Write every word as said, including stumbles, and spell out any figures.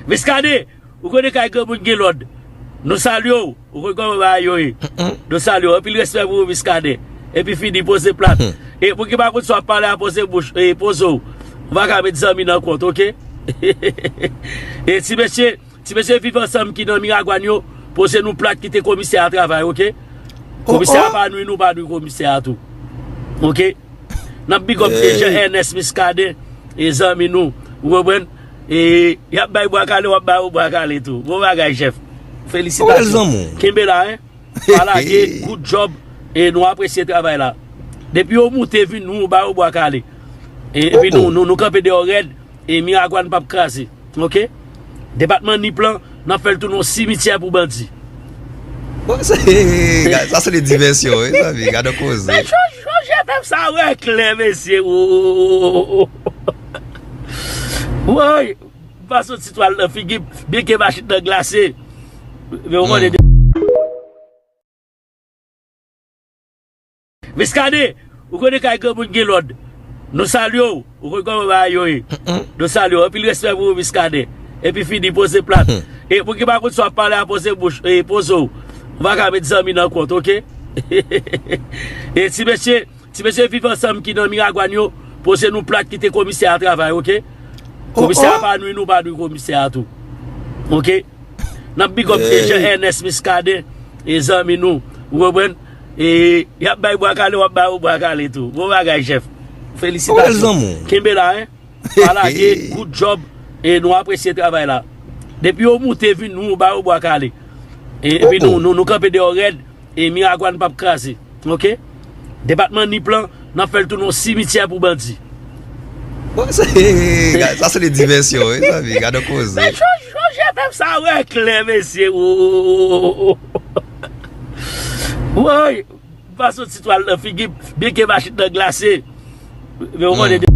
Miskaden, ou konnen kay granmoun gen lòd. Nou salye w. Ou konn kòman bagay yo ye. Nou salye w. Anpil respè pou ou, Miskaden. Epi fini, poze plat. E pou ki pa konn sa w ap pale a, poze bouch, e poze w. Ou pa ka met zanmi nan kont, oke? E ti mesye, ti mesye Viv Ansanm ki nan Miragwàn yo, poze nou plat, kite komisè a travay, oke? Komisè a pa nwi nou, pa nwi komisè a tou. Oke? N ap big up Dejan Ernest Miskaden, e zanmi nou. Ou konprann? E y ap bay bwa kale, w ap bay yo bwa kale tou. Bon bagay, chèf. Felisitasyon. Kenbe la, en. Pa lage, good job. E nou apresye travay la. Depi yo moute vin, nou ba yo bwa kale. E, epi nou, nou, nou kanpe deyò rèd. E Miragwàn p ap kraze. Oke? Depatman Nip lan, n ap fè l tounen yon simityè pou bandi. Bon, sa, sa se de divèsyon, wi, zanmi. Gade yon koze. Men Jòj, Jòj, pèp sa wè klè, mesye. Woy, m pa soti twal nan figi m, byen ke machin nan glase. Men w konnen. Miskaden, ou konnen kay granmoun gen lòd. Nou salye w. Ou konn kòman bagay yo ye. Nou salye w. Anpil respè pou ou, Miskaden. Epi fini, poze plat. E pou ki pa konn sa w ap pale a, poze bouch, e poze w. Ou pa ka met zanmi nan kont, oke? E ti mesye, ti mesye Viv Ansanm ki nan Miragwàn yo, poze nou plat, kite komisè a travay, oke? Komisè a pa nwi nou, pa nwi komisè a tou. Oke? N ap big up Dejan Ernest Miskaden, e zanmi nou. Ou konprann? E y ap bay bwa kale, w ap bay yo bwa kale tou. Bon bagay, chèf. Felisitasyon. Kenbe la, en. Pa lage, good job. E nou apresye travay la. Depi yo moute vin, nou ba yo bwa kale. E, epi nou, nou, nou kanpe deyò rèd. E Miragwàn p ap kraze. Oke? Depatman Nip lan, n ap fè l tounen yon simityè pou bandi. Bon, sa, sa se de divèsyon, wi, zanmi. Gade yon koze. Men Jòj, Jòj, pèp sa wè klè, mesye. Woy, m pa soti twal nan figi m, byen ke machin nan glase. Men w konnen.